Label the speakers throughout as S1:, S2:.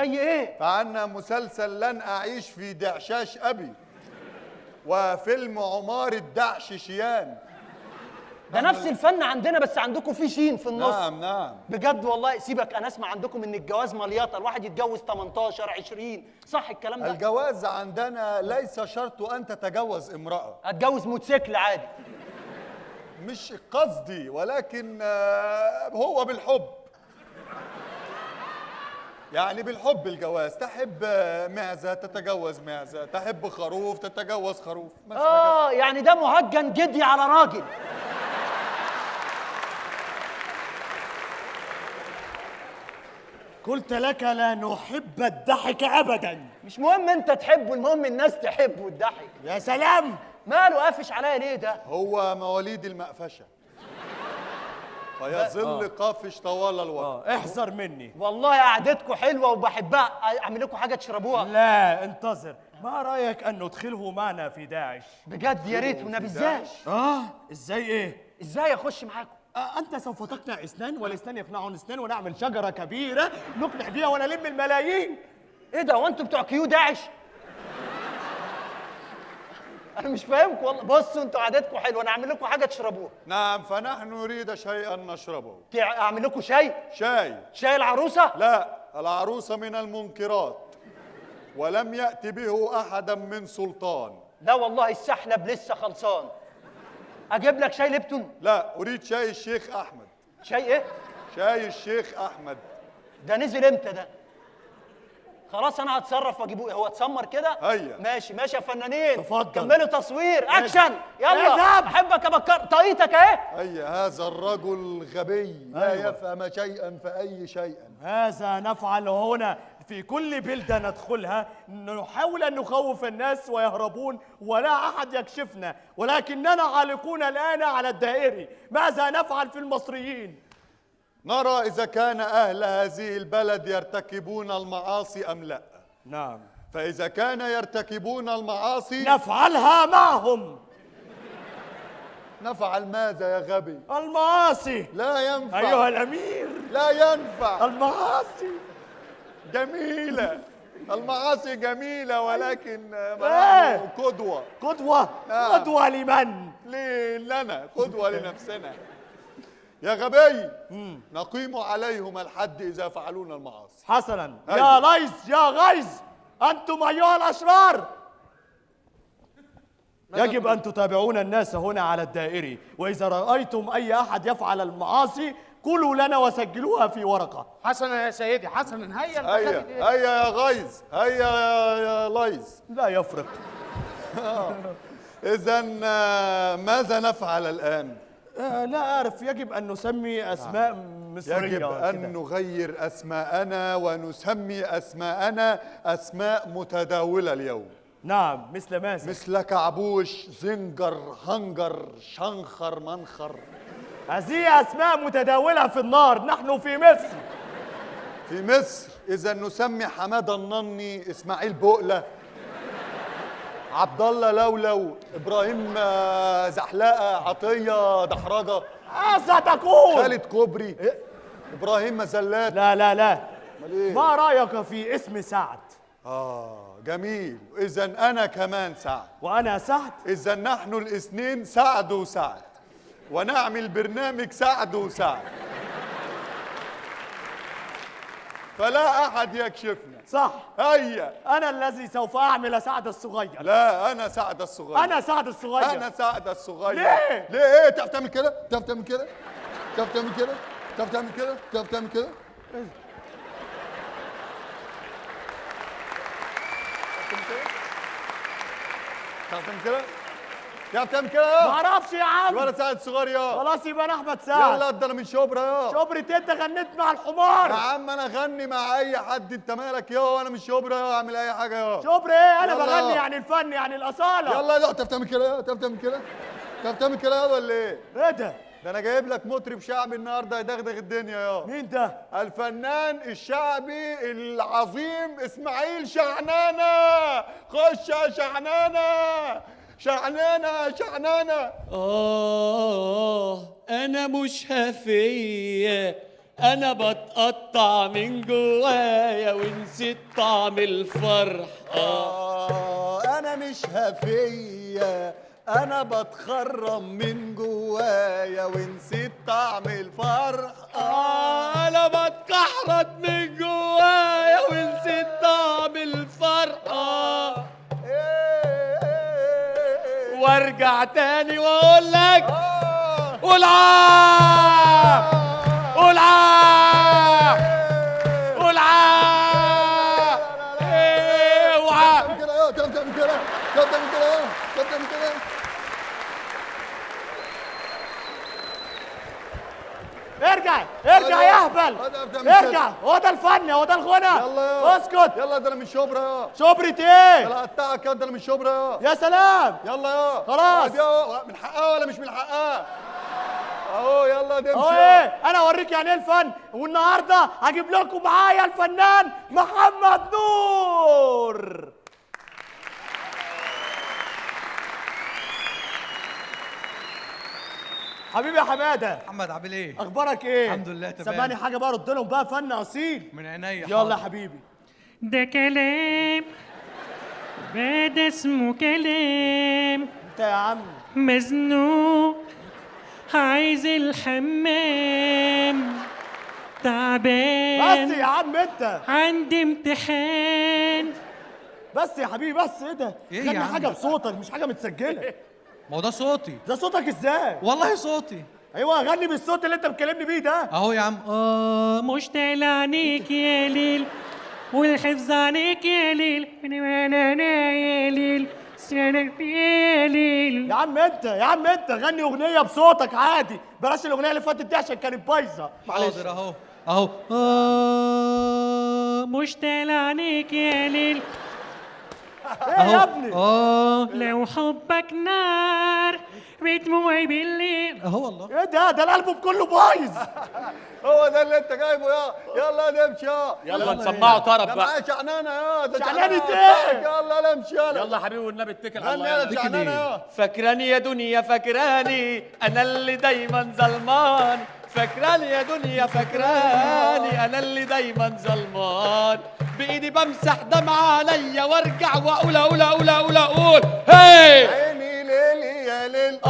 S1: زي ايه؟
S2: فعنا مسلسل لن أعيش في دعشاش أبي، وفيلم عمارة دعش شيان.
S1: ده نفس الفن عندنا، بس عندكم في شين في النص.
S2: نعم نعم.
S1: بجد والله. سيبك، انا اسمع عندكم ان الجواز مليطه، الواحد يتجوز 18 20، صح الكلام ده؟
S2: الجواز عندنا ليس شرط ان تتجوز امرأة.
S1: اتجوز موتوسيكل عادي.
S2: مش قصدي، ولكن هو بالحب، يعني بالحب الجواز. تحب معزة تتجوز معزة، تحب خروف تتجوز خروف.
S1: يعني ده مهجن جدي على راجل.
S3: قلت لك لا نحب الضحك ابدا.
S1: مش مهم انت تحبه، المهم الناس تحبه الضحك.
S3: يا سلام.
S1: ماله قافش عليا ليه ده؟
S2: هو مواليد المقفشه فيظل قافش طوال الوقت.
S3: احذر مني.
S1: والله قعدتكم حلوة وبحبها. اعمل لكم حاجة تشربوها؟
S3: لا انتظر، ما رايك ان ندخله معنا في داعش؟
S1: بجد يا ريت. والنبي. ازاي؟
S3: ازاي ايه؟
S1: ازاي اخش معاكم؟
S3: أنت سوف تقنع اثنان، والاثنان يقنعون اثنان، ونعمل شجرة كبيرة نقنع بها ونلم الملايين.
S1: ايه ده، هو انتوا بتوع كيو داعش؟ انا مش فاهمكم والله. بصوا انتوا عادتكم حلوة، انا اعمل لكم حاجة تشربوها.
S2: نعم، فنحن نريد شيئا نشربه.
S1: اعمل لكم شاي؟
S2: شاي.
S1: شاي العروسة؟
S2: لا، العروسة من المنكرات، ولم يأت به أحدا من سلطان.
S1: لا والله السحلب لسه خلصان. اجيب لك شاي ليبتون؟
S2: لا، اريد شاي الشيخ احمد.
S1: شاي ايه؟
S2: شاي الشيخ احمد.
S1: ده نزل امتى ده؟ خلاص انا هتصرف واجيبه. هو اتسمر كده؟
S2: هيا.
S1: ماشي ماشي يا فنانين،
S3: تفضل.
S1: كملوا تصوير اكشن. يلا.
S3: اذهب.
S1: احبك يا بكر. طاقيتك اهي.
S2: هيا. هذا الرجل غبي لا يفهم شيئا فأي شيئا.
S3: هذا نفعل هنا في كل بلدة ندخلها، نحاول أن نخوف الناس ويهربون ولا أحد يكشفنا، ولكننا عالقون الآن على الدائري. ماذا نفعل في المصريين؟
S2: نرى إذا كان أهل هذه البلد يرتكبون المعاصي أم لا.
S3: نعم.
S2: فإذا كان يرتكبون المعاصي
S3: نفعلها معهم.
S2: نفعل ماذا يا غبي؟
S3: المعاصي.
S2: لا ينفع.
S3: أيها الأمير.
S2: لا ينفع.
S3: المعاصي
S2: جميلة، المعاصي جميلة، ولكن
S3: إيه؟
S2: قدوة.
S3: قدوة؟
S2: نعم.
S3: قدوة لمن؟
S2: ليه لنا قدوة لنفسنا يا غبي. نقيم عليهم الحد إذا فعلون المعاصي.
S3: حسنا.
S2: أيوة.
S3: يا ليث يا غيظ، أنتم أيها الأشرار، يجب أن تتابعون الناس هنا على الدائري، وإذا رأيتم أي أحد يفعل المعاصي قولوا لنا وسجلوها في ورقة.
S4: حسنا يا سيدي، حسنا. هيا
S2: هيا هيا يا غيظ، هيا يا ليث.
S3: لا يفرق.
S2: إذا ماذا نفعل الآن؟
S3: لا أعرف، يجب أن نسمي أسماء مصرية.
S2: يجب أن نغير أسماءنا ونسمي أسماءنا أسماء متداولة اليوم.
S3: نعم، مثل ماذا؟
S2: مثل كعبوش، زنجر، هنجر، شنخر، منخر.
S3: هذه أسماء متداولة في النار، نحن في مصر.
S2: في مصر. إذا نسمي حمادة النني، إسماعيل بقلة، عبد الله لولو، إبراهيم زحلقة، عطية دحرجة.
S3: ماذا تقول؟
S2: خالد كوبري، إبراهيم مزلات.
S3: لا لا لا.
S2: إيه؟
S3: ما رأيك في اسم سعد؟
S2: جميل. إذا أنا كمان سعد.
S3: وأنا سعد.
S2: إذا نحن الاثنين سعد وسعد، ونعمل برنامج سعد وسعد، فلا أحد يكشفنا.
S3: صح.
S2: هيا.
S3: أنا الذي سوف أعمل سعد الصغير.
S2: لا، أنا سعد الصغير.
S3: أنا سعد الصغير.
S2: أنا سعد الصغير.
S3: ليه؟
S2: ليه؟ إيه؟ تعرف تعمل كده؟ تعرف تعمل كده؟ تعرف تعمل كده؟ تعرف تعمل كده؟ تعرف تعمل كده؟ تعرف تعمل كده؟ تعرف تعمل كده؟
S3: ما اعرفش يا عم.
S2: ولا سعد صغير يا.
S3: خلاص يبقى انا احمد سعد.
S2: يلا ده انا من شبرا يا.
S3: شبرا؟ انت غنيت مع الحمار
S2: يا عم. انا اغني مع اي حد، انت مالك يا؟ وانا من شبرا يا، اعمل اي حاجة يا.
S3: شبرا ايه؟ انا بغني يعني الفن يعني الاصالة.
S2: يلا. لا تعرف تعمل كده؟ تعرف تعمل كده؟ تعرف تعمل كده ولا ايه؟
S3: ايه ده؟
S2: ده انا جايب لك مطرب شعبي النهارده يدغدغ الدنيا يا.
S3: مين ده؟
S2: الفنان الشعبي العظيم اسماعيل شعنانه. خش يا شعنانه، شعنانه شعنانه.
S5: أنا مش هفية انا بتقطع من جوايا ونسيت طعم الفرح.
S2: انا مش هفيه، انا بتخرم من جوايا ونسيت طعم الفرح.
S5: انا بتكحرت من جوايا ونسيت طعم الفرح. وارجع تاني واقول لك قول عا قول عا قول عا اوعى.
S2: كده كده كده كده كده كده.
S3: ارجع ارجع يا اهبل، ارجع. هو ده الفن، هو ده الغنى.
S2: يلا
S3: اسكت.
S2: يلا ده انا من شبرا يا.
S3: شبرة ايه؟
S2: يلا قطعك يا، ده انا من شبرا
S3: يا سلام.
S2: يلا يا
S3: خلاص.
S2: من حقها ولا مش من حقها؟ اهو يلا نمشي.
S3: اهو ايه؟ انا اوريك يعني ايه الفن، والنهارده هجيب لكم معايا الفنان محمد نور. حبيبي يا حمادة.
S6: محمد عامل ايه؟
S3: اخبارك ايه؟
S6: الحمد لله تمام.
S3: سمعني حاجة بقى، رد لهم بقى فن اصيل
S6: من عينيا.
S3: يلا يا حبيبي.
S7: ده كلام بقى، ده اسمه كلام.
S3: انت يا عم
S7: مزنوق عايز الحمام، تعبان
S3: بس يا عم انت،
S7: عندي امتحان.
S3: بس يا حبيبي بس. ايه ده؟
S6: ايه يا
S3: غني
S6: عم؟
S3: حاجة بصوتك مش حاجة متسجله.
S6: ما هو ده صوتي.
S3: ده صوتك ازاي؟
S6: والله صوتي.
S3: ايوه غني بالصوت اللي انت مكلمني بيه ده.
S6: اهو يا عم.
S7: مشتاق لعينيك يا ليل، والحفظ عليك يا ليل، انا يا ليل، سنك يا ليل.
S3: يا عم انت، يا عم انت غني اغنية بصوتك عادي، بلاش الاغنية اللي فاتت دي عشان كانت بايظة. معلش.
S6: حاضر اهو اهو.
S7: مشتاق لعينيك يا ليل.
S3: ايه يا ابني؟
S7: لو حبك نار بدموعي بالليل.
S6: اهو والله.
S3: ايه ده؟ ده الالبوم كله بايظ.
S2: هو ده اللي انت جايبه يا. يلا نمشي يا.
S5: يلا نسمعه طرب
S2: ده
S5: بقى.
S2: معايا شعنانه يا. ده
S3: شعنانة ايه؟
S2: يلا نمشي يلا.
S5: يلا حبيبي والنبي اتكل على
S2: غني
S5: الله.
S2: يلا
S5: يلا.
S2: شعنانه يا.
S5: فاكراني يا دنيا فاكراني، انا اللي دايما ظلمان. فاكراني يا دنيا فاكراني، انا اللي دايما ظلمان. بايدي بمسح دمع عليا وارجع واقول اقول اقول اقول اقول هي.
S2: عيني ليلي يا ليل،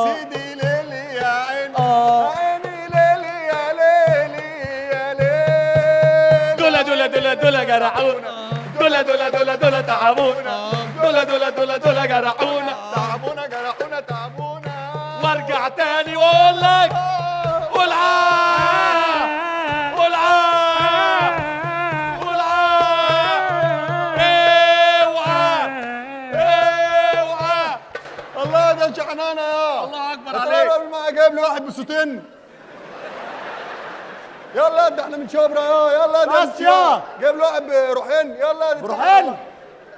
S2: سيدي ليلي يا عين، عيني ليلي يا ليلي يا ليل.
S5: دولا دولا دولا دولا جرحونا، دولا دولا دولا دولا تعبونا، دولا دولا دولا دولا جرحونا،
S2: تعبونا جرحونا تعبونا.
S5: وارجع تاني واقول لك قول عا قول عا قول عا. اوعى اوعى.
S2: الله ده شعنانه يا.
S5: الله اكبر
S2: عليك.
S5: عليك.
S2: قبل ما جايب لي واحد بصوتين. يلا ده احنا من شبرا يا. يلا ده
S3: بس يا.
S2: جايب لي واحد بروحين. يلا
S3: بروحين.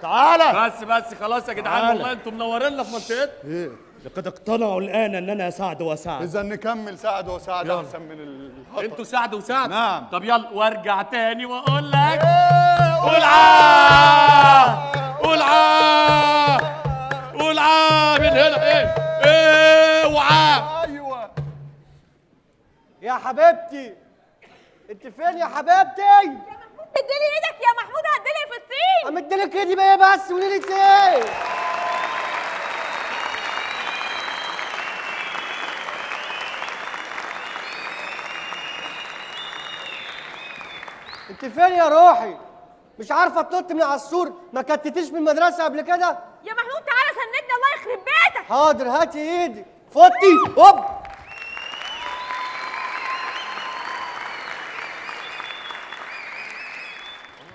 S3: تعالى
S5: بس بس خلاص يا جدعان، والله انتم منورينا في منطقتنا.
S3: لقد اقتنعوا الان اننا سعد وسعد.
S2: اذا نكمل سعد وسعد احسن من الهطل.
S5: انتوا سعد وسعد.
S2: نعم.
S5: طب يلا وارجع تاني واقول لك قول عا قول عا قول عا من هنا. ايه اوعى.
S2: ايوه
S1: يا حبيبتي انت فين يا حبيبتي؟
S8: يا محمود اديلي ايدك يا محمود، هديلي في الطين.
S1: امدلك ايدي بقى بس قولي لي ايه؟ انت فين يا روحي؟ مش عارفه تنط من على السور؟ ما كتتيش من المدرسة قبل كده؟
S8: يا محمود تعالى سندني، الله يخرب بيتك.
S1: حاضر هاتي ايدي. فوتي هوب.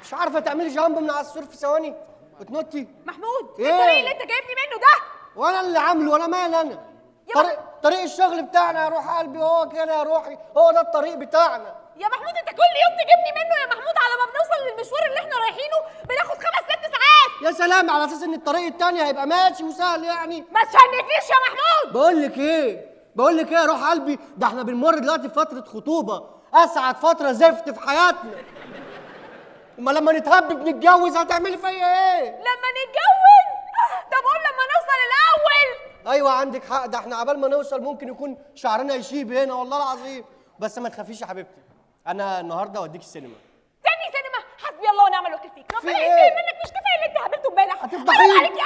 S1: مش عارفه تعملي jump من على السور في ثواني وتنطي؟
S8: محمود
S1: إيه؟
S8: ايه الطريق اللي انت جايبني منه ده؟
S1: وانا اللي عامله وانا مال انا؟
S8: يا
S1: طريق الشغل بتاعنا يا روح قلبي، هو كده يا روحي، هو ده الطريق بتاعنا.
S8: يا محمود انت كل يوم تجيبني منه يا محمود، على ما بنوصل للمشوار اللي احنا رايحينه بناخد 5 6 ساعات.
S1: يا سلام، على اساس ان الطريق التاني هيبقى ماشي وسهل يعني.
S8: ما تشنكنيش يا محمود.
S1: بقول لك ايه، بقول لك ايه يا روح قلبي، ده احنا بنمر دلوقتي في فترة خطوبه، اسعد فترة زفت في حياتنا. امال لما نتهبب نتجوز هتعملي فيا ايه؟
S8: لما نتجوز؟ طب قول لما نوصل الاول.
S1: ايوه عندك حق، ده احنا عبال ما نوصل ممكن يكون شعرنا يشيب هنا والله العظيم. بس ما تخافيش يا حبيبتي، انا النهارده اوديك السينما.
S8: تاني سينما؟ حسبي الله ونعم الوكيل فيك.
S1: في
S8: ربنا
S1: إيه؟
S8: ينتقم منك. مش كفاية اللي انت هبلته امبارح؟
S1: هتفضحيني.
S8: حرام عليك.